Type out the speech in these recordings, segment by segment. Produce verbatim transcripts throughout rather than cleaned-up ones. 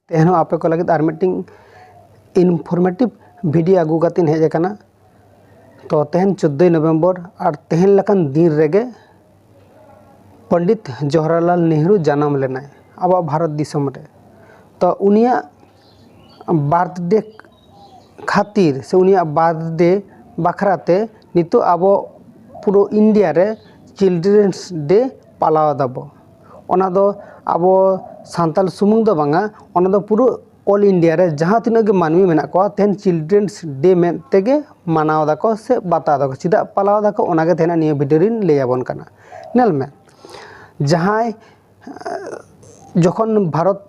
ᱛᱮᱦᱮᱧ ᱦᱚᱸ ᱟᱯᱮ ᱠᱚ ᱞᱟᱹᱜᱤᱫ ᱟᱨ ᱢᱤᱫᱴᱤᱝ informative video ᱟᱹᱜᱩ ᱠᱟᱛᱮᱧ ᱦᱮᱡ ᱟᱠᱟᱱᱟ᱾ ᱛᱚ ᱛᱮᱦᱮᱧ ᱪᱳᱫᱽᱫᱳᱭ ᱱᱚᱵᱷᱮᱢᱵᱚᱨ, ᱟᱨ ᱛᱮᱦᱮᱧ ᱞᱮᱠᱟᱱ ᱫᱤᱱ ᱨᱮᱜᱮ ᱯᱚᱱᱰᱤᱛ ᱡᱚᱣᱟᱦᱚᱨᱞᱟᱞ ᱱᱮᱦᱨᱩ ᱡᱟᱱᱟᱢ ᱞᱮᱱᱟᱭ ᱟᱵᱚᱣᱟᱜ ᱵᱷᱟᱨᱚᱛ ᱫᱤᱥᱚᱢ ᱨᱮ᱾ ᱛᱚ ᱩᱱᱤᱭᱟᱜ ᱵᱟᱨᱛᱷᱰᱮ ᱠᱷᱟᱹᱛᱤᱨ ᱥᱮ ᱩᱱᱤᱭᱟᱜ ᱵᱟᱨᱛᱷᱰᱮ ᱵᱟᱠᱷᱨᱟ ᱛᱮ ᱱᱤᱛᱚᱜ ᱟᱵᱚ ᱯᱩᱨᱟᱹ ᱤᱱᱰᱤᱭᱟ ᱨᱮ ᱪᱤᱞᱰᱨᱮᱱᱥ ᱰᱮ ᱯᱟᱞᱟᱣ ᱫᱟᱵᱚ᱾ ᱚᱱᱟ ᱫᱚ ᱟᱵᱚ ᱥᱟᱱᱛᱟᱲ ᱥᱩᱢᱩᱝ ᱫᱚ ᱵᱟᱝᱟ, ᱚᱱᱟ ᱫᱚ ᱯᱩᱨᱟᱹ ᱚᱞ ᱤᱱᱰᱤᱭᱟ ᱨᱮ ᱡᱟᱦᱟᱸ ᱛᱤᱱᱟᱹᱜ ᱜᱮ ᱢᱟᱹᱱᱢᱤ ᱢᱮᱱᱟᱜ ᱠᱚᱣᱟ, ᱛᱮᱦᱮᱧ ᱪᱤᱞᱰᱨᱮᱱᱥ ᱰᱮ ᱢᱮᱱ ᱛᱮᱜᱮ ᱢᱟᱱᱟᱣ ᱫᱟᱠᱚ ᱥᱮ ᱵᱟᱛᱟᱣ ᱫᱟᱠᱚ᱾ ᱪᱮᱫᱟᱜ ᱯᱟᱞᱟᱣ ᱫᱟᱠᱚ, ᱚᱱᱟᱜᱮ ᱛᱮᱦᱮᱧ ᱱᱤᱭᱟᱹ ᱵᱷᱤᱰᱤᱭᱳ ᱨᱤᱧ ᱞᱟᱹᱭ ᱟᱵᱚᱱ ᱠᱟᱱᱟ᱾ ᱧᱮᱞ ᱢᱮ, ᱡᱟᱦᱟᱸᱭ ᱡᱚᱠᱷᱚᱱ ᱵᱷᱟᱨᱚᱛ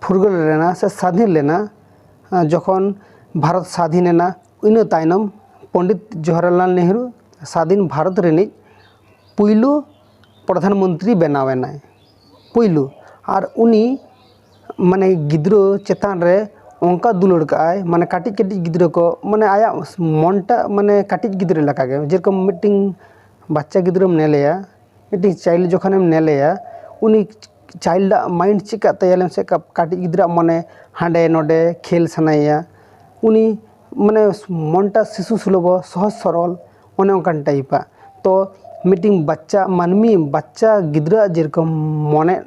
ᱯᱷᱩᱨᱜᱟᱹᱞ ᱞᱮᱱᱟ ᱥᱮ ᱥᱟᱹᱫᱷᱤᱱ ᱞᱮᱱᱟ, ᱡᱚᱠᱷᱚᱱ ᱵᱷᱟᱨᱚᱛ ᱥᱟᱹᱫᱷᱤᱱ ᱮᱱᱟ, ᱤᱱᱟᱹ ᱛᱟᱭᱱᱚᱢ ᱯᱚᱱᱰᱤᱛ ᱡᱚᱣᱟᱦᱚᱨᱞᱟᱞ ᱱᱮᱦᱨᱩ ᱥᱟᱹᱫᱷᱤᱱ ᱵᱷᱟᱨᱚᱛ ᱨᱤᱱᱤᱡ ᱯᱩᱭᱞᱩ ᱯᱨᱚᱫᱷᱟᱱ ᱢᱚᱱᱛᱨᱤ ᱵᱮᱱᱟᱣ ᱮᱱᱟᱭ᱾ ᱯᱩᱭᱞᱩ, ᱟᱨ ᱩᱱᱤ ᱢᱟᱱᱮ ᱜᱤᱫᱽᱨᱟᱹ ᱪᱮᱛᱟᱱ ᱨᱮ ᱚᱱᱠᱟ ᱫᱩᱞᱟᱹᱲ ᱠᱟᱜᱼᱟᱭ, ᱢᱟᱱᱮ ᱠᱟᱹᱴᱤᱡ ᱠᱟᱹᱴᱤᱡ ᱜᱤᱫᱽᱨᱟᱹ ᱠᱚ, ᱢᱟᱱᱮ ᱟᱭᱟᱜ ᱢᱚᱱᱴᱟ ᱢᱟᱱᱮ ᱠᱟᱹᱴᱤᱡ ᱜᱤᱫᱽᱨᱟᱹ ᱞᱮᱠᱟᱜᱮ, ᱡᱮᱨᱚᱠᱚᱢ ᱢᱤᱫᱴᱤᱝ ᱵᱟᱪᱪᱟ ᱜᱤᱫᱽᱨᱟᱹᱢ ᱧᱮᱞᱮᱭᱟ, ᱢᱤᱫᱴᱤᱝ ᱪᱟᱭᱤᱞᱰ ᱡᱚᱠᱷᱚᱱᱮᱢ ᱧᱮᱞᱮᱭᱟ, ᱩᱱᱤ ᱪᱟᱭᱤᱞᱰᱟᱜ ᱢᱟᱭᱤᱱᱰ ᱪᱮᱫ ᱠᱟᱜ ᱛᱟᱭᱟ ᱞᱟᱹᱭ ᱢᱮᱥᱮ? ᱠᱟ-, ᱠᱟᱹᱴᱤᱡ ᱜᱤᱫᱽᱨᱟᱹᱣᱟᱜ ᱢᱚᱱᱮ ᱦᱟᱸᱰᱮ ᱱᱚᱰᱮ ᱠᱷᱮᱞ ᱥᱟᱱᱟᱭᱮᱭᱟ᱾ ᱩᱱᱤ ᱢᱟᱱᱮ ᱢᱚᱱᱴᱟ ᱥᱤᱥᱩ ᱥᱩᱞᱚᱵᱷᱚ, ᱥᱚᱦᱚᱡ ᱥᱚᱨᱚᱞ, ᱚᱱᱮ ᱚᱱᱠᱟᱱ ᱴᱟᱭᱤᱯᱟᱜ᱾ ᱛᱚ ᱢᱤᱫᱴᱤᱝ ᱵᱟᱪᱪᱟ ᱢᱟᱹᱱᱢᱤ, ᱵᱟᱪᱪᱟ ᱜᱤᱫᱽᱨᱟᱹᱣᱟᱜ ᱡᱮᱨᱚᱠᱚᱢ ᱢᱚᱱᱮ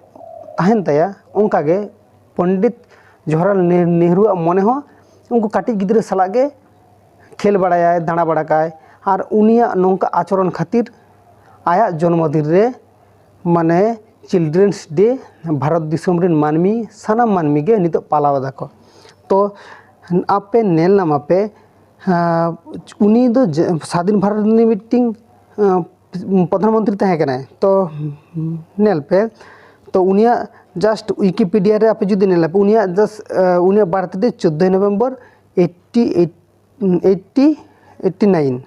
ᱛᱟᱦᱮᱱ ᱛᱟᱭᱟ, ᱚᱱᱠᱟᱜᱮ ᱯᱚᱱᱰᱤᱛ ᱡᱚᱣᱟᱦᱚᱨᱞᱟᱞ ᱱᱮ-, ᱱᱮᱦᱨᱩᱣᱟᱜ ᱢᱚᱱᱮ ᱦᱚᱸ ᱩᱱᱠᱩ ᱠᱟᱹᱴᱤᱡ ᱜᱤᱫᱽᱨᱟᱹ ᱥᱟᱞᱟᱜ ᱜᱮ ᱠᱷᱮᱞ ᱵᱟᱲᱟᱭᱟᱭ, ᱫᱟᱬᱟ ᱵᱟᱲᱟ ᱠᱟᱭ᱾ ᱟᱨ ᱩᱱᱤᱭᱟᱜ ᱱᱚᱝᱠᱟ ᱟᱪᱚᱨᱚᱱ ᱠᱷᱟᱹᱛᱤᱨ ᱟᱭᱟᱜ ᱡᱚᱱᱢᱚ ᱫᱤᱱ ᱨᱮ ᱢᱟᱱᱮ ᱪᱤᱞᱰᱨᱮᱱᱥ ᱰᱮ ᱵᱷᱟᱨᱚᱛ ᱫᱤᱥᱚᱢ ᱨᱮᱱ ᱢᱟᱹᱱᱢᱤ, ᱥᱟᱱᱟᱢ ᱢᱟᱹᱱᱢᱤ ᱜᱮ ᱱᱤᱛᱚᱜ ᱯᱟᱞᱟᱣ ᱮᱫᱟ ᱠᱚ᱾ ᱛᱚ ᱟᱯᱮ ᱧᱮᱞ ᱧᱟᱢ ᱟᱯᱮ, ᱟᱸ, ᱩᱱᱤ ᱫᱚ ᱡᱮ-, ᱥᱟᱫᱷᱤᱱ ᱵᱷᱟᱨᱚᱛ ᱨᱤᱱᱤᱡ ᱢᱤᱫᱴᱤᱝ, ᱟᱸ, ᱯᱨᱚᱫᱷᱟᱱ ᱢᱚᱱᱛᱨᱤ ᱛᱟᱦᱮᱸ ᱠᱟᱱᱟᱭ᱾ ᱛᱚ ᱧᱮᱞ ᱯᱮ, ᱛᱚ ᱩᱱᱤᱭᱟᱜ just ᱣᱤᱠᱤᱯᱤᱰᱤᱭᱟ ᱨᱮ ᱟᱯᱮ ᱡᱩᱫᱤ ᱧᱮᱞ ᱟᱯᱮ, ᱩᱱᱤᱭᱟᱜ just, ᱟᱸ, ᱩᱱᱤᱭᱟᱜ ᱵᱟᱨᱛᱷᱰᱮ ᱪᱳᱫᱽᱫᱳᱭ November eighty eight, eighty eighty nine.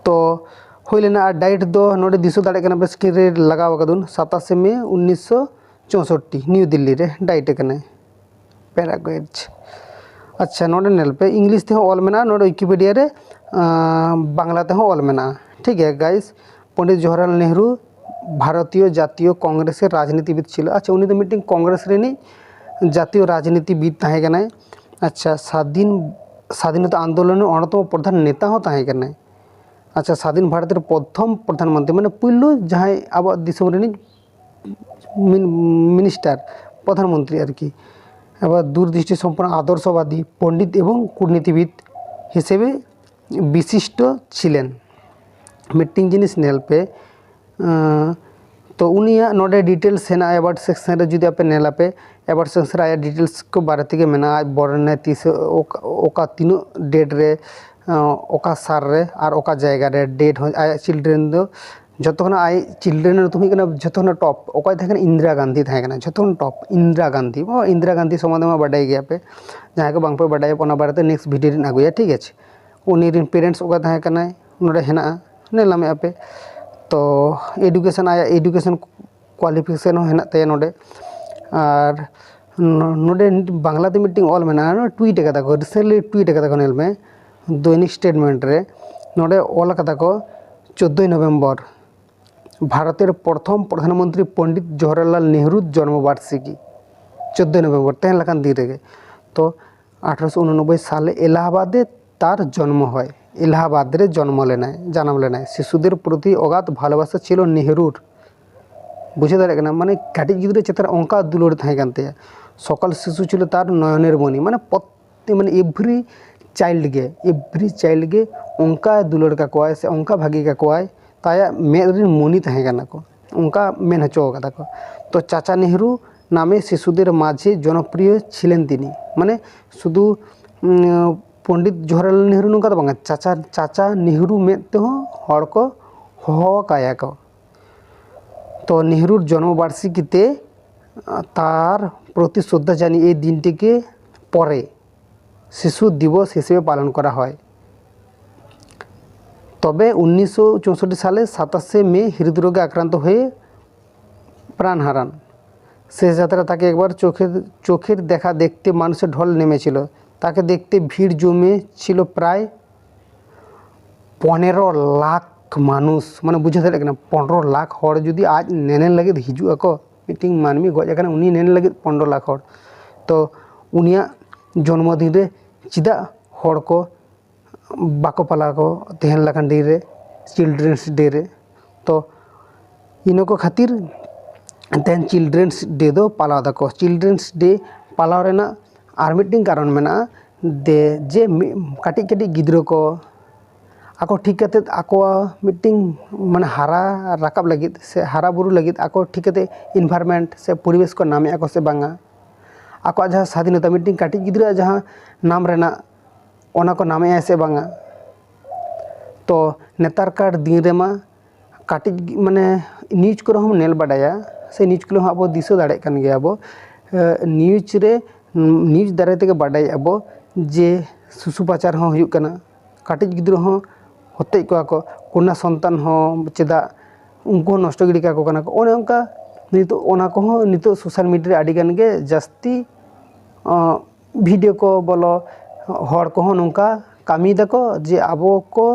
ᱛᱚ ᱦᱩᱭ ᱞᱮᱱᱟ᱾ ᱟᱨ ᱰᱮᱴ ᱫᱚ ᱱᱚᱰᱮ ᱫᱤᱥᱟᱹ ᱫᱟᱲᱮᱭᱟᱜ ᱠᱟᱱᱟ ᱯᱮ, ᱥᱠᱨᱤᱱ ᱨᱮ ᱞᱟᱜᱟᱣ ᱟᱠᱟᱫᱩᱱ, ᱥᱟᱛᱟᱥᱮ ᱢᱮ ᱩᱱᱤᱥᱥᱚ ᱪᱳᱥᱳᱴᱴᱤ, ᱱᱤᱭᱩ ᱫᱤᱞᱞᱤ ᱨᱮ ᱰᱟᱭᱤᱴ ᱟᱠᱟᱱᱟᱭ᱾ ᱯᱮᱨᱟᱜᱚᱭᱮᱡᱽ᱾ ᱟᱪᱪᱷᱟ, ᱱᱚᱰᱮ ᱧᱮᱞ ᱯᱮ, ᱤᱝᱞᱤᱥ ᱛᱮᱦᱚᱸ ᱚᱞ ᱢᱮᱱᱟᱜᱼᱟ, ᱱᱚᱰᱮ ᱣᱤᱠᱤᱯᱤᱰᱤᱭᱟ ᱨᱮ, ᱟᱸ, ᱵᱟᱝᱞᱟ ᱛᱮᱦᱚᱸ ᱚᱞ ᱢᱮᱱᱟᱜᱼᱟ᱾ ᱴᱷᱤᱠ ᱜᱮᱭᱟ guys, ᱯᱚᱱᱰᱤᱛ ᱡᱚᱣᱟᱦᱚᱨᱞᱟᱞ ᱱᱮᱦᱨᱩ ᱵᱷᱟᱨᱚᱛᱤᱭᱚ ᱡᱟᱛᱤᱭᱚ ᱠᱚᱝᱜᱨᱮᱥ ᱨᱮ ᱨᱟᱡᱽᱱᱤᱛᱤᱵᱤᱫ ᱪᱷᱤᱞᱟᱹ᱾ ᱟᱪᱪᱷᱟ, ᱩᱱᱤ ᱫᱚ ᱢᱤᱫᱴᱮᱱ ᱠᱚᱝᱜᱨᱮᱥ ᱨᱤᱱᱤᱡ ᱡᱟᱛᱤᱭᱚ ᱨᱟᱡᱽᱱᱤᱛᱤᱵᱤᱫ ᱛᱟᱦᱮᱸ ᱠᱟᱱᱟᱭ᱾ ᱟᱪᱪᱷᱟ, ᱥᱟᱫᱷᱤᱱ ᱥᱟᱫᱷᱤᱱᱚᱛᱟ ᱟᱱᱫᱳᱞᱚᱱ ᱨᱮ ᱚᱱᱚᱛᱚᱢ ᱯᱨᱚᱫᱷᱟᱱ ᱱᱮᱛᱟ ᱦᱚᱸ ᱛᱟᱦᱮᱸ ᱠᱟᱱᱟᱭ᱾ ᱟᱪᱪᱷᱟ, ᱥᱟᱫᱷᱤᱱ ᱵᱷᱟᱨᱚᱛ ᱨᱮ ᱯᱨᱚᱛᱷᱚᱢ ᱯᱨᱚᱫᱷᱟᱱ ᱢᱚᱱᱛᱨᱤ, ᱢᱟᱱᱮ ᱯᱩᱭᱞᱩ ᱡᱟᱦᱟᱸᱭ ᱟᱵᱚᱣᱟᱜ ᱫᱤᱥᱚᱢ ᱨᱤᱱᱤᱡ ᱢᱤᱱᱤᱥᱴᱟᱨ, ᱯᱨᱚᱫᱷᱟᱱ ᱢᱚᱱᱛᱨᱤ ᱟᱨᱠᱤ, ᱟᱵᱟᱨ ᱫᱩᱨᱫᱨᱤᱥᱴᱤ ᱥᱚᱢᱯᱚᱱᱱ ᱟᱫᱚᱨᱥᱚᱵᱟᱫᱤ ᱯᱚᱱᱰᱤᱛ ᱮᱵᱚᱝ ᱠᱩᱴᱱᱤᱛᱤᱵᱤᱫ ᱦᱤᱥᱮᱵᱮ ᱵᱤᱥᱤᱥᱴᱚ ᱪᱷᱤᱞᱮᱱ᱾ ᱢᱤᱫᱴᱤᱝ ᱡᱤᱱᱤᱥ ᱧᱮᱞ ᱯᱮ, ᱛᱚ ᱩᱱᱤᱭᱟᱜ ᱱᱚᱰᱮ ᱰᱤᱴᱮᱞᱥ ᱦᱮᱱᱟᱜᱼᱟ ᱮᱵᱟᱨᱴ ᱥᱮᱠᱥᱮᱱ ᱨᱮ᱾ ᱡᱩᱫᱤ ᱟᱯᱮ ᱧᱮᱞ ᱟᱯᱮ, ᱮᱵᱟᱨᱴ ᱥᱮᱠᱥᱮᱱ ᱨᱮ ᱟᱭᱟᱜ ᱰᱤᱴᱮᱞᱥ ᱠᱚ ᱵᱟᱨᱮ ᱛᱮᱜᱮ ᱢᱮᱱᱟᱜᱼᱟ᱾ ᱟᱡ ᱵᱚᱨᱱᱮ ᱛᱤᱥ, ᱚᱠᱟ ᱚᱠᱟ ᱛᱤᱱᱟᱹᱜ ᱰᱮᱴ ᱨᱮ, ᱚᱠᱟ ᱥᱟᱞ ᱨᱮ ᱟᱨ ᱚᱠᱟ ᱡᱟᱭᱜᱟ ᱨᱮ ᱰᱮᱴ ᱦᱚᱸ, ᱟᱭᱟᱜ ᱪᱤᱞᱰᱨᱮᱱ ᱫᱚ ᱡᱚᱛᱚ ᱠᱷᱚᱱᱟᱜ ᱟᱡ ᱪᱤᱞᱰᱨᱮᱱ ᱨᱮ ᱦᱩᱭᱩᱜ ᱠᱟᱱᱟ ᱡᱚᱛᱚ ᱠᱷᱚᱱᱟᱜ ᱴᱚᱯ ᱚᱠᱚᱭ ᱛᱟᱦᱮᱸ ᱠᱟᱱᱟ? ᱤᱱᱫᱤᱨᱟ ᱜᱟᱱᱫᱷᱤ ᱛᱟᱦᱮᱸ ᱠᱟᱱᱟ ᱡᱚᱛᱚ ᱠᱷᱚᱱ ᱴᱚᱯ᱾ ᱤᱱᱫᱤᱨᱟ ᱜᱟᱱᱫᱷᱤ, ᱚ, ᱤᱱᱫᱤᱨᱟ ᱜᱟᱱᱫᱷᱤ ᱥᱚᱢᱵᱚᱱᱫᱷᱮ ᱢᱟ ᱵᱟᱰᱟᱭ ᱜᱮᱭᱟ ᱯᱮ᱾ ᱡᱟᱦᱟᱸᱭ ᱠᱚ ᱵᱟᱝ ᱯᱮ ᱵᱟᱰᱟᱭᱟ, ᱚᱱᱟ ᱵᱟᱨᱮᱛᱮ ᱱᱮᱠᱥᱴ ᱵᱷᱤᱰᱤᱭᱳ ᱨᱤᱧ ᱟᱹᱜᱩᱭᱟ, ᱴᱷᱤᱠ ᱟᱪᱷᱮ᱾ ᱩᱱᱤ ᱨᱮᱱ ᱯᱮᱨᱮᱱᱴᱥ ᱚᱠᱟ ᱛᱟᱦᱮᱸ ᱠᱟᱱᱟᱭ, ᱱᱚᱰᱮ ᱦᱮᱱᱟᱜᱼᱟ, ᱧᱮᱞ ᱧᱟᱢᱮᱫᱼᱟ ᱯᱮ᱾ ᱛᱚ ᱮᱰᱩᱠᱮᱥᱚᱱ, ᱟᱭᱟᱜ ᱮᱰᱩᱠᱮᱥᱚᱱ ᱠᱳᱣᱟᱞᱤᱯᱷᱤᱠᱮᱥᱚᱱ ᱦᱚᱸ ᱦᱮᱱᱟᱜ ᱛᱟᱭᱟ ᱱᱚᱰᱮ᱾ ᱟᱨ ᱱᱚᱰᱮ ᱵᱟᱝᱞᱟᱛᱮ ᱢᱤᱫᱴᱮᱱ ᱚᱞ ᱢᱮᱱᱟᱜᱼᱟ, ᱴᱩᱭᱤᱴ ᱟᱠᱟᱫᱟ ᱠᱚ, ᱨᱤᱥᱮᱱᱴᱞᱤ ᱴᱩᱭᱤᱴ ᱟᱠᱟᱫᱟ ᱠᱚ, ᱧᱮᱞ ᱢᱮ ᱫᱚᱭᱱᱤᱠ ᱥᱴᱮᱴᱢᱮᱱᱴ ᱨᱮ᱾ ᱱᱚᱰᱮ ᱚᱞ ᱟᱠᱟᱫᱟ ᱠᱚ, ᱪᱳᱫᱽᱫᱳᱭ ᱱᱚᱵᱷᱮᱢᱵᱚᱨ, ᱵᱷᱟᱨᱚᱛᱮᱨ ᱯᱨᱚᱛᱷᱚᱢ ᱯᱨᱚᱫᱷᱟᱱᱢᱚᱱᱛᱨᱤ ᱯᱚᱱᱰᱤᱛ ᱡᱚᱣᱟᱦᱚᱨᱞᱟᱞ ᱱᱮᱦᱨᱩ ᱡᱚᱱᱢᱚ ᱵᱟᱨᱥᱤᱠᱤ, ᱪᱳᱫᱽᱫᱳᱭ ᱱᱚᱵᱷᱮᱢᱵᱚᱨ, ᱛᱮᱦᱮᱧ ᱞᱮᱠᱟᱱ ᱫᱤᱱ ᱨᱮᱜᱮ᱾ ᱛᱚ ᱟᱴᱷᱨᱚᱥᱚ ᱩᱱᱚᱱᱚᱵᱵᱳᱭ ᱥᱟᱞᱮ ᱮᱞᱟᱦᱟᱵᱟᱫ ᱨᱮ ᱛᱟᱨ ᱡᱚᱱᱢᱚ ᱦᱚᱭ, ᱮᱞᱟᱦᱟᱵᱟᱫ ᱨᱮ ᱡᱚᱱᱢᱚ ᱞᱮᱱᱟᱭ, ᱡᱟᱱᱟᱢ ᱞᱮᱱᱟᱭ᱾ শিশুদের প্রতি অগাধ ভালোবাসা ছিল নেহরুর। ᱵᱩᱡᱷᱟᱹᱣ ᱫᱟᱲᱮᱭᱟᱜ ᱠᱟᱱᱟ, ᱢᱟᱱᱮ ᱠᱟᱹᱴᱤᱡ ᱜᱤᱫᱽᱨᱟᱹ ᱪᱮᱛᱟᱱ ᱨᱮ ᱚᱱᱠᱟ ᱫᱩᱞᱟᱹᱲ ᱛᱟᱦᱮᱸ ᱠᱟᱱ ᱛᱟᱭᱟ᱾ সকল শিশু ছিল তার নয়নের মণি, ᱢᱟᱱᱮ ᱯᱨᱚᱛᱛᱮ ᱢᱟᱱᱮ ᱮᱵᱷᱨᱤ ᱪᱟᱭᱤᱞᱰ ᱜᱮ, ᱮᱵᱷᱨᱤ ᱪᱟᱭᱤᱞᱰ ᱜᱮ ᱚᱱᱠᱟ ᱫᱩᱞᱟᱹᱲ ᱠᱟᱠᱚᱣᱟᱭ ᱥᱮ ᱚᱱᱠᱟ ᱵᱷᱟᱜᱮ ᱠᱟᱠᱚᱣᱟᱭ, ᱛᱟᱭᱟᱜ ᱢᱮᱫ ᱨᱮᱱ ᱢᱚᱱᱤ ᱛᱟᱦᱮᱸ ᱠᱟᱱᱟ ᱠᱚ, ᱚᱱᱠᱟ ᱢᱮᱱ ᱦᱚᱪᱚ ᱠᱟᱫᱟ ᱠᱚ᱾ ᱛᱚ ᱪᱟᱪᱟ ᱱᱮᱦᱨᱩ ᱱᱟᱢᱮ শিশুদের মাঝে জনপ্রিয় ছিলেন তিনি, ᱢᱟᱱᱮ ᱥᱩᱫᱷᱩ ᱩᱸ, ᱯᱚᱱᱰᱤᱛ ᱡᱚᱣᱟᱦᱚᱨᱞᱟᱞ ᱱᱮᱦᱨᱩ ᱱᱚᱝᱠᱟ ᱫᱚ ᱵᱟᱝᱟ, ᱪᱟᱪᱟ ᱪᱟᱪᱟ ᱱᱮᱦᱨᱩ ᱢᱮᱱ ᱛᱮᱦᱚᱸ ᱦᱚᱲ ᱠᱚ ᱦᱚᱦᱚ ᱟᱠᱟᱭᱟ ᱠᱚ᱾ ᱛᱚ ᱱᱮᱦᱨᱩᱨ ᱡᱚᱱᱢᱚ ᱵᱟᱨᱥᱤᱠᱤ ᱛᱮ, ᱟᱸ, ᱛᱟᱨ প্রতি শ্রদ্ধা জানিয়ে এই দিনটিকে পরে শিশু দিবস হিসেবে পালন করা হয়। তবে উনিশশো চৌষট্টি সালে সাতাশে মে হৃদরোগে আক্রান্ত হয়ে প্রাণ হারান। শেষ যাত্রা তাকে একবার চোখের চোখের দেখা দেখতে মানুষের ঢল নেমেছিল। তাকে দেখতে ভিড় জমেছিল প্রায় ᱯᱚᱱᱮᱨᱚ ᱞᱟᱠᱷ ᱢᱟᱱᱩᱥ, ᱢᱟᱱᱮ ᱵᱩᱡᱷᱟᱹᱣ ᱫᱟᱲᱮᱭᱟᱜ ᱠᱟᱱᱟ, ᱯᱚᱱᱨᱚ ᱞᱟᱠᱷ ᱦᱚᱲ ᱡᱩᱫᱤ ᱟᱡ ᱧᱮᱧᱮᱞ ᱞᱟᱹᱜᱤᱫ ᱦᱤᱡᱩᱜ ᱟᱠᱚ, ᱢᱤᱫᱴᱤᱝ ᱢᱟᱹᱱᱢᱤ ᱜᱚᱡ ᱟᱠᱟᱱᱟ, ᱩᱱᱤ ᱧᱮᱧᱮᱞ ᱞᱟᱹᱜᱤᱫ ᱯᱚᱱᱨᱚ ᱞᱟᱠᱷ ᱦᱚᱲ᱾ ᱛᱚ ᱩᱱᱤᱭᱟᱜ ᱡᱚᱱᱢᱚ ᱫᱤᱱ ᱨᱮ ᱪᱮᱫᱟᱜ ᱦᱚᱲ ᱠᱚ ᱵᱟᱠᱚ ᱯᱟᱞᱟᱣ ᱠᱚ ᱛᱟᱦᱮᱱ ᱞᱮᱠᱟᱱ ᱰᱮ ᱨᱮ, ᱪᱤᱞᱰᱨᱮᱱᱥ ᱰᱮ ᱨᱮ? ᱛᱚ ᱤᱱᱟᱹ ᱠᱚ ᱠᱷᱟᱹᱛᱤᱨ ᱛᱮᱦᱮᱧ ᱪᱤᱞᱰᱨᱮᱱᱥ ᱰᱮ ᱫᱚ ᱯᱟᱞᱟᱣ ᱫᱟᱠᱚ᱾ ᱪᱤᱞᱰᱨᱮᱱᱥ ᱰᱮ ᱯᱟᱞᱟᱣ ᱨᱮᱱᱟᱜ ᱟᱨ ᱢᱤᱫᱴᱮᱱ ᱠᱟᱨᱚᱱ ᱢᱮᱱᱟᱜᱼᱟ, ᱫᱮ ᱡᱮ ᱢᱤ- ᱠᱟᱹᱴᱤᱡ ᱠᱟᱹᱴᱤᱡ ᱜᱤᱫᱽᱨᱟᱹ ᱠᱚ ᱟᱠᱚ ᱴᱷᱤᱠ ᱠᱟᱛᱮ ᱟᱠᱚᱣᱟᱜ ᱢᱤᱫᱴᱮᱱ ᱢᱟᱱᱮ ᱦᱟᱨᱟ ᱨᱟᱠᱟᱵ ᱞᱟᱹᱜᱤᱫ ᱥᱮ ᱦᱟᱨᱟ ᱵᱩᱨᱩ ᱞᱟᱹᱜᱤᱫ ᱟᱠᱚ ᱴᱷᱤᱠ ᱠᱟᱛᱮ ᱤᱱᱵᱷᱟᱨᱢᱮᱱᱴ ᱥᱮ ᱯᱚᱨᱤᱵᱮᱥ ᱠᱚ ᱧᱟᱢᱮᱫᱼᱟ ᱠᱚ ᱥᱮ ᱵᱟᱝᱟ, ᱟᱠᱚᱣᱟᱜ ᱡᱟᱦᱟᱸ ᱥᱟᱫᱷᱤᱱᱚᱛᱟ, ᱢᱤᱫᱴᱮᱱ ᱠᱟᱹᱴᱤᱡ ᱜᱤᱫᱽᱨᱟᱹᱣᱟᱜ ᱡᱟᱦᱟᱸ ᱧᱟᱢ ᱨᱮᱱᱟᱜ, ᱚᱱᱟ ᱠᱚ ᱧᱟᱢᱮᱫᱼᱟ ᱥᱮ ᱵᱟᱝᱟ᱾ ᱛᱚ ᱱᱮᱛᱟᱨ ᱠᱟᱨ ᱫᱤᱱ ᱨᱮᱢᱟ ᱠᱟᱹᱴᱤᱡ ᱜᱤ- ᱢᱟᱱᱮ ᱱᱤᱭᱩᱡᱽ ᱠᱚᱨᱮ ᱦᱚᱸ ᱧᱮᱞ ᱵᱟᱰᱟᱭᱟ ᱥᱮ ᱱᱤᱭᱩᱡᱽ ᱠᱚᱨᱮ ᱦᱚᱸ ᱟᱵᱚ ᱫᱤᱥᱟᱹ ᱫᱟᱲᱮᱭᱟᱜ ᱠᱟᱱ ᱜᱮᱭᱟ ᱵᱚ᱾ ᱮ, ᱱᱤᱭᱩᱡᱽ ᱨᱮ, ᱱᱤᱭᱩᱡᱽ ᱫᱟᱨᱟᱭ ᱛᱮᱜᱮ ᱵᱟᱰᱟᱭᱮᱫᱼᱟ ᱵᱚ ᱡᱮ ᱥᱩᱥᱩ ᱯᱟᱪᱟᱨ ᱦᱚᱸ ᱦᱩᱭᱩᱜ ᱠᱟᱱᱟ᱾ ᱠᱟᱹᱴᱤᱡ ᱜᱤᱫᱽᱨᱟᱹ ᱦᱚᱸ ᱦᱚᱛᱮᱡ ᱠᱚᱣᱟ ᱠᱚ, ᱠᱚᱱᱭᱟ ᱥᱚᱱᱛᱟᱱ ᱦᱚᱸ ᱪᱮᱫᱟᱜ ᱩᱱᱠᱩ ᱦᱚᱸ ᱱᱚᱥᱴᱚ ᱜᱤᱰᱤ ᱠᱟᱠᱚ ᱠᱟᱱᱟ ᱠᱚ᱾ ᱚᱱᱮ ᱚᱱᱠᱟ ᱱᱤᱛᱚᱜ ᱚᱱᱟ ᱠᱚᱦᱚᱸ ᱱᱤᱛᱚᱜ ᱥᱳᱥᱟᱞ ᱢᱤᱰᱤᱭᱟ ᱨᱮ ᱟᱹᱰᱤ ᱜᱟᱱ ᱜᱮ ᱡᱟᱹᱥᱛᱤ, ᱚ, ᱵᱷᱤᱰᱤᱭᱳ ᱠᱚ ᱵᱚᱞᱚ, ᱦᱚᱲ ᱠᱚᱦᱚᱸ ᱱᱚᱝᱠᱟ ᱠᱟᱹᱢᱤᱭ ᱫᱟᱠᱚ ᱡᱮ ᱟᱵᱚ ᱠᱚ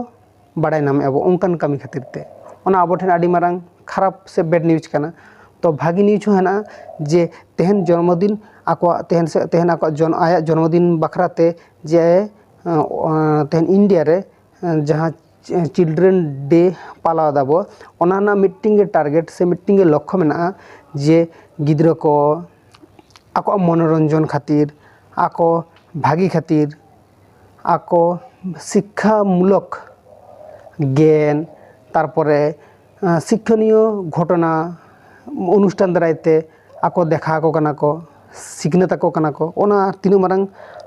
ᱵᱟᱲᱟᱭ ᱧᱟᱢᱮᱫᱼᱟ ᱵᱚ ᱚᱱᱠᱟᱱ ᱠᱟᱹᱢᱤ ᱠᱷᱟᱹᱛᱤᱨ ᱛᱮ᱾ ᱚᱱᱟ ᱟᱵᱚ ᱴᱷᱮᱱ ᱟᱹᱰᱤ ᱢᱟᱨᱟᱝ ᱠᱷᱟᱨᱟᱯ ᱥᱮ ᱵᱮᱰ ᱱᱤᱭᱩᱡᱽ ᱠᱟᱱᱟ᱾ ᱛᱚ ᱵᱷᱟᱹᱜᱤ ᱱᱤᱭᱩᱡᱽ ᱦᱚᱸ ᱦᱮᱱᱟᱜᱼᱟ ᱡᱮ ᱛᱮᱦᱮᱧ ᱡᱚᱱᱢᱚᱫᱤᱱ ᱟᱠᱚᱣᱟᱜ, ᱛᱮᱦᱮᱧ ᱥᱮ ᱛᱮᱦᱮᱧ ᱟᱠᱚᱣᱟᱜ ᱡᱚᱱ ᱟᱭᱟᱜ ᱡᱚᱱᱢᱚᱫᱤᱱ ᱵᱟᱠᱷᱨᱟ ᱛᱮ ᱡᱮ, ᱟᱸ, ᱛᱮᱦᱮᱧ ᱤᱱᱰᱤᱭᱟ ᱨᱮ, ᱟᱸ, ᱡᱟᱦᱟᱸ ᱪᱤᱞᱰᱨᱮᱱ ᱰᱮ ᱯᱟᱞᱟᱣ ᱫᱟᱵᱚ, ᱚᱱᱟ ᱨᱮᱱᱟᱜ ᱢᱤᱫᱴᱮᱱ ᱜᱮ ᱴᱟᱨᱜᱮᱴ ᱥᱮ ᱢᱤᱫᱴᱮᱱ ᱜᱮ ᱞᱚᱠᱠᱷᱚ ᱢᱮᱱᱟᱜᱼᱟ ᱡᱮ ᱜᱤᱫᱽᱨᱟᱹ ᱠᱚ ᱟᱠᱚᱣᱟᱜ ᱢᱚᱱᱳᱨᱚᱧᱡᱚᱱ ᱠᱷᱟᱹᱛᱤᱨ, ᱟᱠᱚ ᱵᱷᱟᱹᱜᱤ ᱠᱷᱟᱹᱛᱤᱨ, ᱟᱠᱚ ᱥᱤᱠᱠᱷᱟᱢᱩᱞᱚᱠ ᱜᱮᱭᱟᱱ, ᱛᱟᱨᱯᱚᱨᱮ, ᱟᱸ, ᱥᱤᱠᱠᱷᱚᱱᱤᱭᱚ ᱜᱷᱚᱴᱚᱱᱟ ᱚᱱᱩᱥᱴᱷᱟᱱ ᱫᱟᱨᱟᱭ ᱛᱮ ᱟᱠᱚ ᱫᱮᱠᱷᱟᱣ ᱟᱠᱚ ᱠᱟᱱᱟ ᱠᱚ, ᱥᱤᱠᱷᱱᱟᱹᱛ ᱟᱠᱚ ᱠᱟᱱᱟ ᱠᱚ᱾ ᱚᱱᱟ ᱛᱤᱱᱟᱹᱜ ᱢᱟᱨᱟᱝ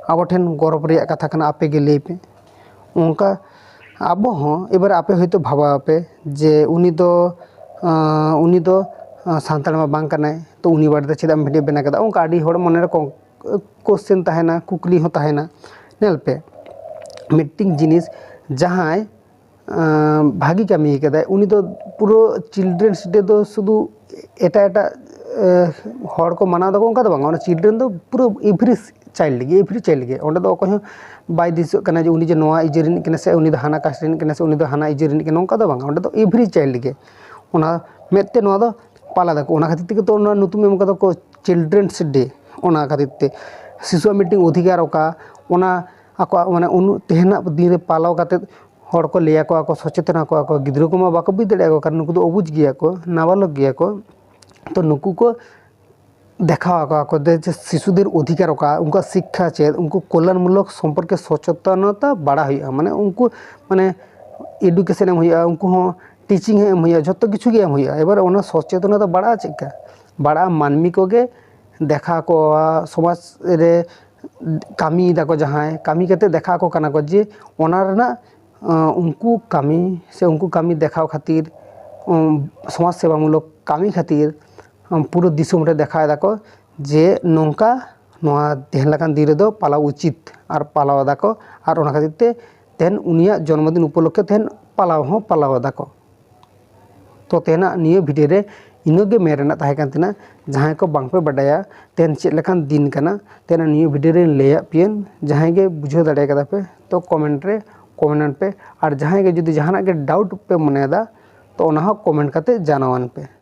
ᱟᱵᱚ ᱴᱷᱮᱱ ᱜᱚᱨᱚᱵᱽ ᱨᱮᱭᱟᱜ ᱠᱟᱛᱷᱟ ᱠᱟᱱᱟ, ᱟᱯᱮ ᱜᱮ ᱞᱟᱹᱭ ᱯᱮ᱾ ᱚᱱᱠᱟ ᱟᱵᱚ ᱦᱚᱸ ᱮᱵᱟᱨᱮ ᱟᱯᱮ ᱦᱚᱭᱛᱳ ᱵᱷᱟᱵᱟᱣ ᱯᱮ ᱡᱮ ᱩᱱᱤ ᱫᱚ, ᱟᱸ, ᱩᱱᱤ ᱫᱚ, ᱟᱸ, ᱥᱟᱱᱛᱟᱲ ᱢᱟ ᱵᱟᱝ ᱠᱟᱱᱟᱭ, ᱛᱚ ᱩᱱᱤ ᱵᱟᱨᱮᱛᱮ ᱪᱮᱫᱟᱜ ᱮᱢ ᱵᱷᱤᱰᱤᱭᱳ ᱵᱮᱱᱟᱣ ᱠᱮᱫᱟ? ᱚᱱᱠᱟ ᱟᱹᱰᱤ ᱦᱚᱲ ᱢᱚᱱᱮᱨᱮ ᱠᱚ-, ᱠᱚᱥᱪᱮᱱ ᱛᱟᱦᱮᱱᱟ, ᱠᱩᱠᱞᱤ ᱦᱚᱸ ᱛᱟᱦᱮᱱᱟ᱾ ᱧᱮᱞ ᱯᱮ, ᱢᱤᱫᱴᱤᱱ ᱡᱤᱱᱤᱥ ᱡᱟᱦᱟᱸᱭ, ᱟᱸ, ᱵᱷᱟᱹᱜᱤ ᱠᱟᱹᱢᱤ ᱠᱟᱫᱟᱭ, ᱩᱱᱤ ᱫᱚ ᱯᱩᱨᱟᱹ ᱪᱤᱞᱰᱨᱮᱱᱥ ᱰᱮ ᱫᱚ ᱥᱩᱫᱷᱩ ᱮᱴᱟᱜ ᱮᱴᱟᱜ, ᱮ, ᱦᱚᱲ ᱠᱚ ᱢᱟᱱᱟᱣ ᱫᱟᱠᱚ, ᱚᱱᱠᱟ ᱫᱚ ᱵᱟᱝ᱾ ᱚᱱᱟ ᱪᱤᱞᱰᱨᱮᱱ ᱫᱚ ᱯᱩᱨᱟᱹ ᱮᱵᱷᱨᱤ ᱪᱟᱭᱤᱞᱰ ᱞᱟᱹᱜᱤᱫ, ᱮᱵᱷᱨᱤ ᱪᱟᱭᱤᱞᱰ ᱞᱟᱹᱜᱤᱫ᱾ ᱚᱸᱰᱮ ᱫᱚ ᱚᱠᱚᱭ ᱦᱚᱸ ᱵᱟᱭ ᱫᱤᱥᱟᱹᱜ ᱠᱟᱱᱟ ᱡᱮ ᱩᱱᱤ ᱡᱮ ᱱᱚᱣᱟ ᱤᱭᱟᱹ ᱨᱤᱱᱤᱡ ᱠᱟᱱᱟ ᱥᱮ ᱩᱱᱤ ᱫᱚ ᱦᱟᱱᱟ ᱠᱟᱥᱴ ᱨᱤᱱᱤᱡ ᱠᱟᱱᱟ ᱥᱮ ᱩᱱᱤ ᱫᱚ ᱦᱟᱱᱟ ᱤᱭᱟᱹ ᱨᱤᱱᱤᱡ ᱠᱟᱱᱟ, ᱱᱚᱝᱠᱟ ᱫᱚ ᱵᱟᱝ᱾ ᱚᱸᱰᱮ ᱫᱚ ᱮᱵᱷᱨᱤ ᱪᱟᱭᱤᱞᱰ ᱜᱮ ᱚᱱᱟ ᱢᱮᱫ ᱛᱮ ᱱᱚᱣᱟ ᱫᱚ ᱯᱟᱞᱟ ᱫᱟᱠᱚ᱾ ᱚᱱᱟ ᱠᱷᱟᱹᱛᱤᱨ ᱛᱮᱜᱮ ᱛᱚ ᱚᱱᱟ ᱧᱩᱛᱩᱢ ᱮᱢ ᱠᱟᱫᱟ ᱠᱚ ᱪᱤᱞᱰᱨᱮᱱᱥ ᱰᱮ᱾ ᱚᱱᱟ ᱠᱷᱟᱹᱛᱤᱨ ᱛᱮ ᱥᱤᱥᱩᱣᱟᱜ ᱢᱤᱫᱴᱮᱱ ᱚᱫᱷᱤᱠᱟᱨ ᱚᱠᱟ, ᱚᱱᱟ ᱟᱠᱚᱣᱟᱜ ᱢᱟᱱᱮ ᱩᱱ ᱛᱮᱦᱮᱧᱟᱜ ᱫᱤᱱ ᱨᱮ ᱯᱟᱞᱟᱣ ᱠᱟᱛᱮᱫ ᱦᱚᱲ ᱠᱚ ᱞᱟᱹᱭ ᱟᱠᱚᱣᱟ ᱠᱚ, ᱥᱚᱪᱮᱛᱚᱱ ᱟᱠᱚᱣᱟ ᱠᱚ, ᱜᱤᱫᱽᱨᱟᱹ ᱠᱚᱢᱟ ᱵᱟᱠᱚ ᱵᱩᱡᱽ ᱫᱟᱲᱮᱭᱟᱜᱼᱟ ᱠᱚ, ᱠᱟᱨᱚᱱ ᱱᱩᱠᱩ ᱫᱚ ᱚᱵᱩᱡᱽ ᱜᱮᱭᱟ ᱠᱚ, ᱱᱟᱵᱟᱞᱚᱠ ᱜᱮᱭᱟ ᱠᱚ᱾ ᱛᱚ ᱱᱩᱠᱩ ᱠᱚ ᱫᱮᱠᱷᱟᱣ ᱟᱠᱚᱣᱟ ᱠᱚ ᱡᱮ, ᱡᱮ ᱥᱤᱥᱩᱫᱮᱨ ᱚᱫᱷᱤᱠᱟᱨ ᱚᱠᱟ, ᱩᱱᱠᱩᱣᱟᱜ ᱥᱤᱠᱠᱷᱟ ᱪᱮᱫ, ᱩᱱᱠᱩ ᱠᱚᱞᱭᱟᱱᱢᱩᱞᱚᱠ ᱥᱚᱢᱯᱚᱨᱠᱮ ᱥᱚᱪᱮᱛᱚᱱᱚᱛᱟ ᱵᱟᱲᱟ ᱦᱩᱭᱩᱜᱼᱟ᱾ ᱢᱟᱱᱮ ᱩᱱᱠᱩ ᱢᱟᱱᱮ ᱮᱰᱩᱠᱮᱥᱚᱱ ᱮᱢ ᱦᱩᱭᱩᱜᱼᱟ, ᱩᱱᱠᱩ ᱦᱚᱸ ᱴᱤᱪᱤᱝ ᱦᱚᱸ ᱮᱢ ᱦᱩᱭᱩᱜᱼᱟ, ᱡᱷᱚᱛᱚ ᱠᱤᱪᱷᱩ ᱜᱮ ᱮᱢ ᱦᱩᱭᱩᱜᱼᱟ᱾ ᱮᱵᱟᱨ ᱚᱱᱟ ᱥᱚᱪᱮᱛᱚᱱᱚᱛᱟ ᱵᱟᱲᱟᱜᱼᱟ ᱪᱮᱫᱠᱟ? ᱵᱟᱲᱟᱜᱼᱟ ᱢᱟᱹᱱᱢᱤ ᱠᱚᱜᱮ ᱫᱮᱠᱷᱟᱣ ᱟᱠᱚᱣᱟ, ᱥᱚᱢᱟᱡᱽ ᱨᱮ ᱠᱟᱹᱢᱤᱭ ᱫᱟᱠᱚ ᱡᱟᱦᱟᱸᱭ, ᱠᱟᱹᱢᱤ ᱠᱟᱛᱮ ᱫᱮᱠᱷᱟᱣ ᱟᱠᱚ ᱠᱟᱱᱟ ᱠᱚ ᱡᱮ ᱚᱱᱟ ᱨᱮᱱᱟᱜ, ᱟᱸ, ᱩᱱᱠᱩ ᱠᱟᱹᱢᱤ ᱥᱮ ᱩᱱᱠᱩ ᱠᱟᱹᱢᱤ ᱫᱮᱠᱷᱟᱣ ᱠᱷᱟᱹᱛᱤᱨ, ᱩᱢ, ᱥᱚᱢᱟᱡᱽ ᱥᱮᱵᱟᱢᱩᱞᱚᱠ ᱠᱟᱹᱢᱤ ᱠᱷᱟᱹᱛᱤᱨ, ᱩᱢ, ᱯᱩᱨᱟᱹ ᱫᱤᱥᱚᱢ ᱨᱮ ᱫᱮᱠᱷᱟᱣ ᱮᱫᱟ ᱠᱚ ᱡᱮ ᱱᱚᱝᱠᱟ ᱱᱚᱣᱟ ᱛᱮᱦᱮᱧ ᱞᱮᱠᱟᱱ ᱫᱤᱱ ᱨᱮᱫᱚ ᱯᱟᱞᱟᱣ ᱩᱪᱤᱛ ᱟᱨ ᱯᱟᱞᱟᱣ ᱮᱫᱟ ᱠᱚ᱾ ᱟᱨ ᱚᱱᱟ ᱠᱷᱟᱹᱛᱤᱨ ᱛᱮ ᱛᱮᱦᱮᱧ ᱩᱱᱤᱭᱟᱜ ᱡᱚᱱᱢᱚ ᱫᱤᱱ ᱩᱯᱚᱞᱚᱠᱠᱷᱮ ᱛᱮᱦᱮᱧ ᱯᱟᱞᱟᱣ ᱦᱚᱸ ᱯᱟᱞᱟᱣ ᱮᱫᱟ ᱠᱚ᱾ ᱛᱚ ᱛᱮᱦᱮᱧᱟᱜ ᱱᱤᱭᱟᱹ ᱵᱷᱤᱰᱤᱭᱳ ᱨᱮ ᱤᱱᱟᱹᱜ ᱜᱮ ᱢᱮᱱ ᱨᱮᱱᱟᱜ ᱛᱟᱦᱮᱸ ᱠᱟᱱ ᱛᱤᱧᱟᱹ᱾ ᱡᱟᱦᱟᱸᱭ ᱠᱚ ᱵᱟᱝ ᱯᱮ ᱵᱟᱰᱟᱭᱟ ᱛᱮᱦᱮᱧ ᱪᱮᱫ ᱞᱮᱠᱟᱱ ᱫᱤᱱ ᱠᱟᱱᱟ, ᱛᱮᱦᱮᱧᱟᱜ ᱱᱤᱭᱟᱹ ᱵᱷᱤᱰᱤᱭᱳ ᱨᱮᱧ ᱞᱟᱹᱭᱟᱫ ᱯᱮᱭᱟᱹᱧ᱾ ᱡᱟᱦᱟᱸᱭ ᱜᱮ ᱵᱩᱡᱷᱟᱹᱣ ᱫᱟᱲᱮ ᱠᱟᱫᱟ ᱯᱮ ᱛᱚ ᱠᱚᱢᱮᱱᱴ ᱨᱮ ᱠᱚᱢᱮᱱᱴ ᱯᱮ, ᱟᱨ ᱡᱟᱦᱟᱸᱭ ᱜᱮ ᱡᱩᱫᱤ ᱡᱟᱦᱟᱱᱟᱜ ᱜᱮ ᱰᱟᱣᱩᱴ ᱯᱮ ᱢᱚᱱᱮᱭᱮᱫᱟ ᱛᱚ ᱚᱱᱟ ᱦᱚᱸ ᱠᱚᱢᱮᱱᱴ ᱠᱟᱛᱮ ᱡᱟᱱᱟᱣᱟᱱ ᱯᱮ᱾